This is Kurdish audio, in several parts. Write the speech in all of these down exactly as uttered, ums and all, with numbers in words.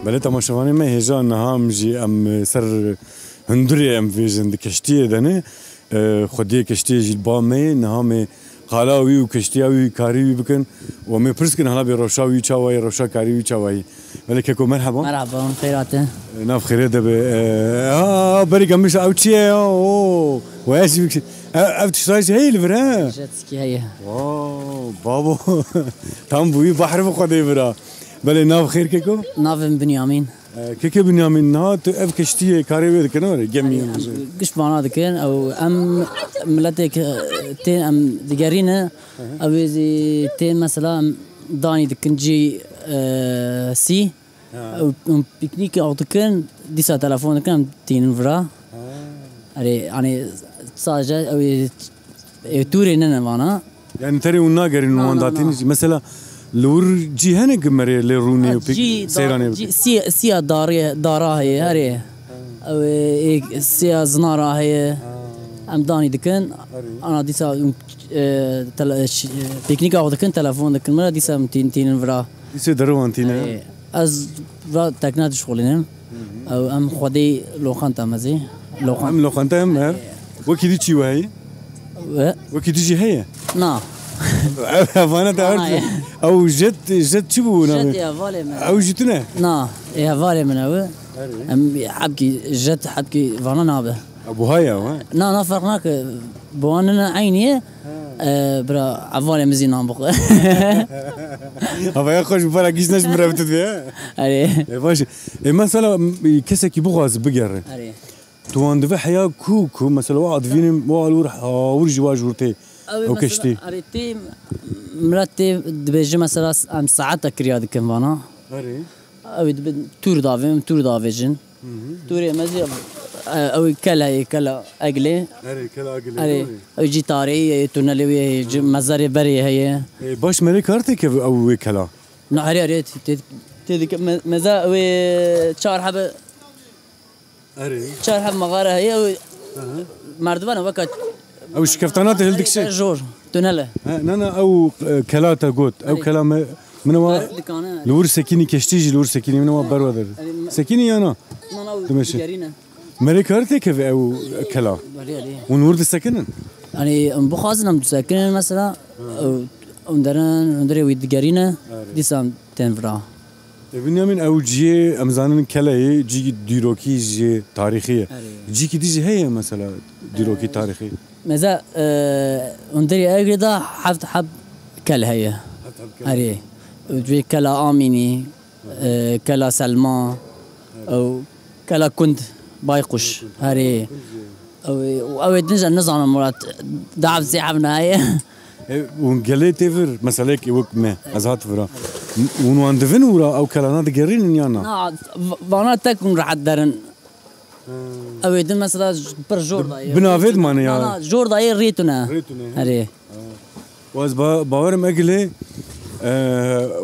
Belê temaşevanê me, hêja niha em jî em ser hundirê em vêjin di keştiyê de ne. E, xwediyê keştiyê jî li ba me ye. Niha me qala wî û keştiya wî, karî wî bikin. Û em ê pirs kin, hala bê rewşa wî çawa ye, rewşa karî wî çawa ye. Belê keko, merhaba. Merhaba, xêr hatin. E, nav xêrê de be. E, a, a, berî gemiş ew çi ye ya? O, we ez jî bik-, e, ev tiştayê jî heye li vir, he? Jet ski heye. Wow, babo. Tam bûyî bahr bi xwedê vira. Belê, nav xêr keko? Navê min Binyamîn. E, keke Binyamîn, niha tu ev keştiyê karê wê dikin, were, gemiyê. Em giş vana dikin, ew em miletê ke tên em digerîne, ew ê zî tên mesela em danî dikin cî, e, sî. Ha. Ew, em pîknîk ew dikin, dîsa telefon dikin, em tînin vira. Ha. Erê, hani sadece ew ê, ê tûrê nene vana. Yani terê hûn nagerîn, na, wan na, datîn na. Mesela li wir cî hene ki merê lê rûnê û pîk seyranê bike. Siya, siya darê, dara heye, herê. Ha. Ew ê, ê, siya zinara heye. Ha. Em danî dikin. Herê. Ana dîsa, e, tele-, ş-, pîknîka xwe dikin, telefon dikin. Mira dîsa em tîn-, tînin vira. Dîsê deriwan tîne. Erê. Ez va tekne dişxulînim. Hı hı. Ew em xwedî loqanta me zî. Loqan- Em loqanta em, he. Wekî dî çî we heye? We? Wekî dî jî heye? Na. Ev hevane te Na, erd. Ew jet, jet çi bû navê? Jet ya, valê me. Ew jî tune? Na, ê hevalê min ew. Erê. Em hebkî jet, hebkî vana nabe. Ew buha ye ew, he? Na, na ferq nake. Buha nine eynî ye. He. E, bira, hevalê min zî nan bixwe. Havaya xweş bi para gîş neş mirevtit be, he? Erê. E, baş. E, mesela, m-, kesekî bixwaze bigere. Erê. Tu wan dibe heya ku, ku, mesela, wa divînim, wa li wir, ha, wir jî wa ji wir tê. Ew ê ew mesela, keştî. Erê, tê, mira tê dibêje, mesela, em saeta kiriya dikin vana. Erê. Ew ê dibin tûr davê, em tûr davêjin. Hı hı. Tûrê me zî, e, ew ê kel heye, kela Eglê. Erê, kela Eglê, Erê, doğru. Ew jî tarîhî ye, tunelê wê heye, ci-, mezarê berê heye. E, baş merê kar têkeve ew wê kela? Na, erê, erê, tê, tê, tê dike, me-, meza wê çar hebe Erê. Çar heb mexare heye, ew Hı hı. Merdivan e, weka Ew şikeftana te hildikşe? Jor, tunel e. He, na, na, ew, e, kela te got. Ew Erê. Kela me, min wa Erê, dikane. Li wir sekînî, keştî jî li wir sekînî, min wa berwe der. Erê, me- Sekînî ya na? Na, na, ew Dimeşe. Digerîne. Merê kar têkeve ew kela? Erê, erê. Hûn wir disekinin? Yani, em bixwazin em disekinin mesela, Hı. ew, em derin, hundirê wî digerîne, Erê. Dîsa em tên vira. E, Binyamîn, ew cihê, em zanin, keleyê cî dîrokî jî tarîxî ye. Erê. Cîkî dî jî heye mesela dîrokî Ee, tarîxî? Meza, e, hundirê Egrê de heft heb kel heye. Heft heb kel. Erê. Cihê kela Amînî, e, kela Selma, ew kela Kund, Baykuş. Herê. Ew ê, û ew ê din jî nizanim Murat. Dahf zî hevna heye. E, hûn gelê tê vir, meseleyekê wek me, ez hat vira. Hûn wan divin û ra ew kelana digerînin ya na? Na, v-, vana tek hûn rehet derin. Hmm. Ew ê din mesela j-, pir jor dayê. Binavê dimane ya. Na, na, jor dayê rê tune. Rê tune, he. Herê. Û ez ba-, bawerim Egilê, e,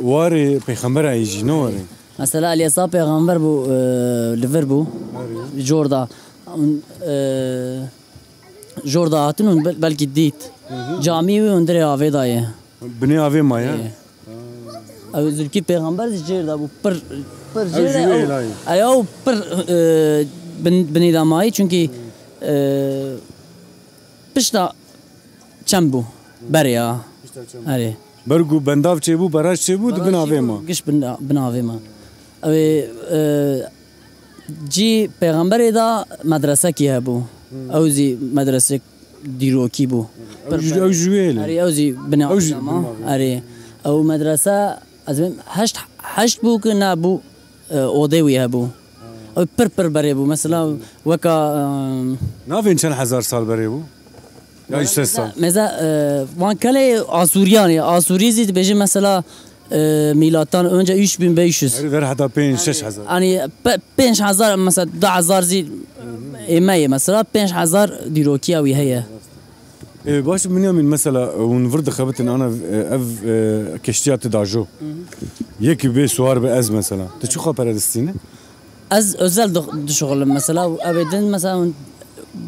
warê pêxembera yê jî, ne warê? Mesela Elyasa pêxember bû, e, li vir bû. Herê. Jor da. Hûn, e, jor da hatin hûn bel-, belkî dît. Hı hı. Camî wî hundirê avê da ye. Binê avê maye? Ê. Ew Zilkîf pêxember jêr de bû, pir, pir Ew jêr de, jî wê ew, hêlayî. Ew pir, e, bin-, binê de mayî, çunkî, e, pişta çem bû, berê ya. Pişta çem. Erê. Ber ku bendav çêbû, baraj çêbû, di bin avê ma. Giş bin, bin avê ma. Ew ê, e, cî pêxemberê de medresekî hebû. Hmm. Ew zî medresek dîrokî bû. Ew jî, ew jî wê lê. Erê, ew zî binê avê ma. Erê. Ew medrese, ez bim heşt, heşt bû ki nebû, e, odê wî hebû. Ew pir pir berê bû. Mesela weka, e, Navên çend hezar sal berê bû? Ya, işte sal. Meza, e, van kelê Asûriyan e. Asûrî zî dibêje mesela, e, mîlattan önce üç bin beş yüz. Her ver heta pênc şeş hezar. Hani pe-, pênc hezar mesela, du hezar zî ê me ye mesela, pênc hezar dîrokiya wî heye. E, baş Binyamîn, mesela, hûn vir dixebitin ana, e, ev, e, keştiya ti dajo. Hı hı. Yekî bê suwar be ez mesela. Tu çi xwe pere distîne? Ez özel di-, dişuxulim mesela, ev ê din mesela hûn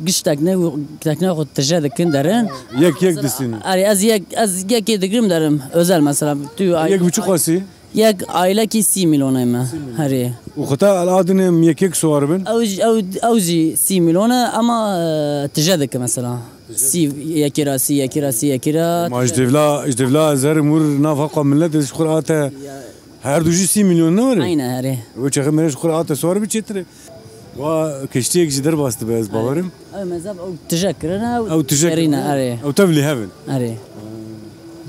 giş tekne, tekne xwe tije dikin derin. Yek yek distîne. Erê, ez yek, ez yekê digirim derim. Özel mesela. Tu ay- Yek bi çi xwesî? Yek ailekî sî milyon e me. Herê. Û xwe te el adine em yek yek siwar bin? Ew jî, ew, ew jî sî milyon e, ama, e, tije dike mesela. Sî, yekê ra sî, yekê ra sî, yekê ra Ma ji tije. Devla, ji devla ez herim wir nav heqa millet ez ji xwe re ate. Her du jî sî milyon ne were? Aynen herê. Ew çaxê mere ji xwe re ate siwar bi çêtir e. Wa keştiyek ji derbas dibe ez bawerim. Ew mezab ew tije kirine, ew Ew tije gerîne, kirine. Erê. Ew tevlî hevin. Erê.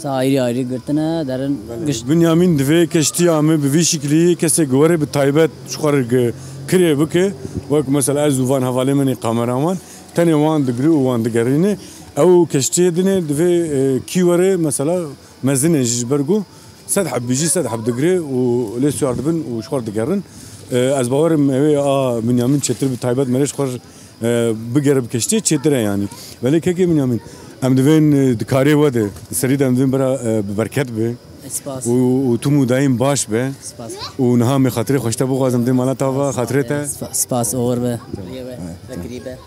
Sa ayrı ayrı girtine, derin giş- Binyamin divê keştiya min bi vî şiklî kesê guwere bi taybet ji xwe re gi-, kirê bike. Wek mesela ez û van hevalê min ê kameraman. Tenê wan digri û wan digerîne. Ew keştiyê dinê divê, e, kî were mesela mezin e ji ber ku sed heb bijî sed heb digre û lê siyar dibin û ji xwe re digerin. E, ez bawerim ew ê a Binyamin çêtir bi taybet mere ji xwe re, e, bigere bi keştiyê çêtir e yanî. Belê kekê Binyamin, em divên, e, di karê we de, di serî de em divên bira, e, bi berket be. Spas. Û, û tim û dayîm baş be. Spas. Û niha me xatirê xweşte bixwazim dê mala tava xatirê te. Spa-, spas, oxir be. Riyê be, bekirî be.